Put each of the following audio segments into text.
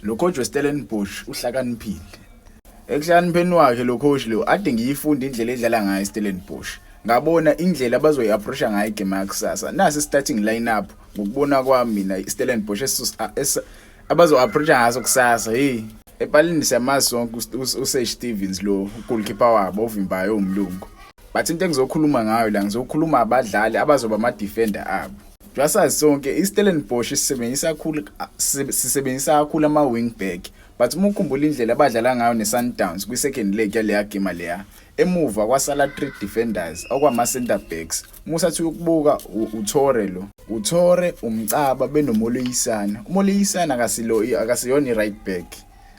Lo coach weStellenbosch uhlakaniphile. Ekuhlakanipheni wakhe lo coach lo ade ngiyifunda indlela edlala ngayo iStellenbosch. Ngabona indlela abazoyi-approacha ngayo igame yakusasa. Nasi starting lineup ngokubona kwami mina iStellenbosch abazo-approacha ngaso kusasa. Hey, epalini siyamazi sonke uSage Stevens lo goalkeeper wabo ovimbayo umlungu. But into engizokhuluma ngayo la, ngizokhuluma abadlali abazoba ama-defender abo. Njengoba sazi sonke, iStellenbosch sisebenzisa kakhulu ama-wing back, but uma ukhumbula indlela abadlala ngayo ne-Sundowns kwi-second leg yaleya game leya, emuva kwasala three defenders okwama-center backs. Uma usathi ukubuka, uThore lo, uThore, umcaba benoMoloisana. UMoloisana akasilo, akasiyona i-right back,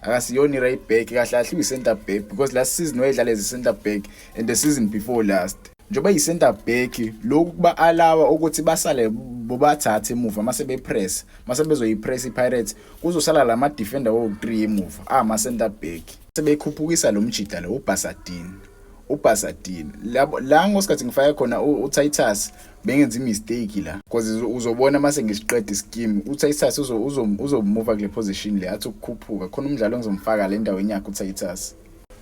akasiyona i-right back kahle kahle, uyi-center back because last season wayedlala as a center back and the season before last. Njengoba yi-center back, lokhu kuba alawa ukuthi basale bobathathe emuva mase bepress, mase bezoyipress iPirates, kuzosala lama defender wo3 emuva ama center back. Sebekhuphukisa lo mjida lo uBasadien, uBasadien labo la ngosikhathi ngifake khona uTitus bengenza imistake la, because uzobona mase ngisiqeda ischeme, uTitus uzomuva kule position le, athi ukukhuphuka khona umdlalo engizomfaka le ndaweni yakhe uTitus.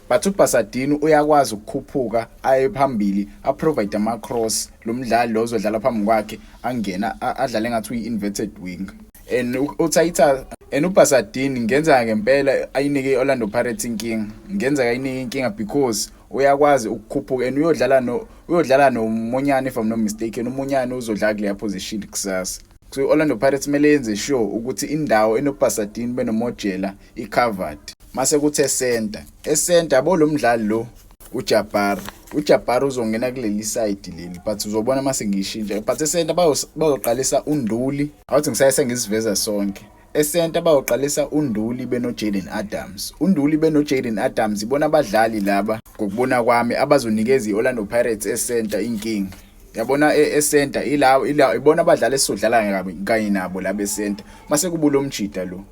But uBasadien uyakwazi ukukhuphuka aye phambili, aprovide ama cross. Lo mdlali lo ozodlala phambi kwakhe angena adlale ngathi uyi-inverted wing, and uTitus and uBasadien ngenza ngempela ayinike iOrlando Pirates inkinga, ngenza ayinike inkinga because uyakwazi ukukhuphuka and uyodlala noMonyane, if I'm not mistaken, uMonyane uzodlala kuleya position kusasa. So iOrlando Pirates kumele yenze sure ukuthi indawo enoBasadien benoMojela i-covered. Mase kuthi center, ecenter yabo, lo mdlali lo uJabbar, uJabbar uzongena kuleli side leli, but uzobona mase ngishintsha. But esenta bazoqalisa uNduli. Awuthi ngisaye sengisiveza sonke. Esenta bayoqalisa uNduli beno Jaden Adams. UNduli beno Jaden Adams ibona abadlali laba ngokubona kwami abazonikeza iOrlando Pirates esenta inkinga. Yabona, esenta ila ibona abadlali esizodlala kanye nabo laba esenta. Mase kuba lo mjida lo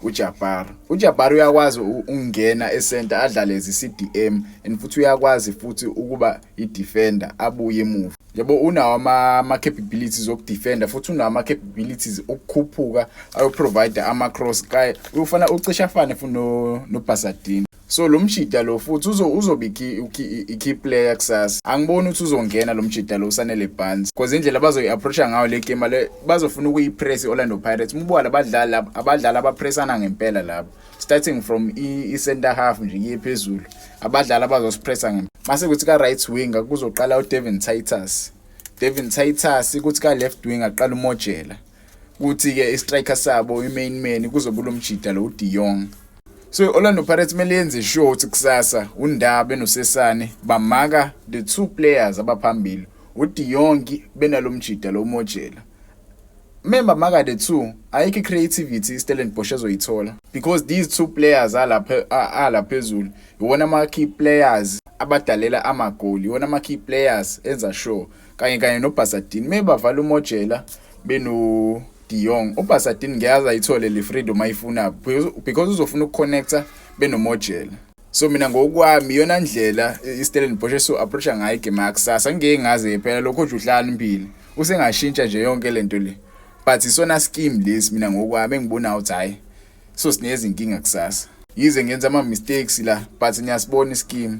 uJabbar. UJabbar uyakwazi ukungena esenta adlale as CDM and futhi uyakwazi futhi ukuba i-defender abuye emuva. Yabo, unawo ama capabilities okudefender, futhi unawo ama capabilities okukhuphuka ayo provide ama cross kay ufana ucisha afane futhi no Basadien. So lo mjida lo futhi uzobe i-key player kusasa. Angiboni ukuthi uzongena lo mjida lo uSanele Barns because indlela abazoyi-approacha ngayo le game le, bazofuna ukuyipress i-Orlando Pirates. Umbuka labadlali laba, abadlali abapressana ngempela labo, starting from i-center half nje kuye phezulu, abadlali abazosipressa ngempela. Mase kuthi ka right winger kuzoqala uDevin Titus, Devin Titus, kuthi ka left winger aqala uMojela, kuthi ke i-striker sabo, i-main man, kuzoba lo mjida lo uDe Jong. So i-Orlando Pirates kumele yenze sure ukuthi kusasa uNdaba enoSesane bamaka the two players abaphambili, uDe Jong benalomjida lo Mojela. Member maka the two, ayikho creativity iStellenbosch ezoyithola because these two players alapha ala phezulu iwona ama key players abadalela amagoli, iwona ama key players enza sure kanye kanye noBasadien mebavala uMojela beno De Jong. UBasadien ngiyazi ayithole le freedom ayifuna because uzofuna ukuconnecta benoMojela. So mina ngokwami iyona ndlela iStellenbosch eso approacha ngayo igame yakusasa. Ngeke ngaze phela lokho nje uhlala impilo usengashintsha nje yonke lento le, but isona scheme lesi mina ngokwami engibona ukuthi hayi, so sinezinkinga kusasa, yize ngenza ama mistakes la, but niyasibona ischeme.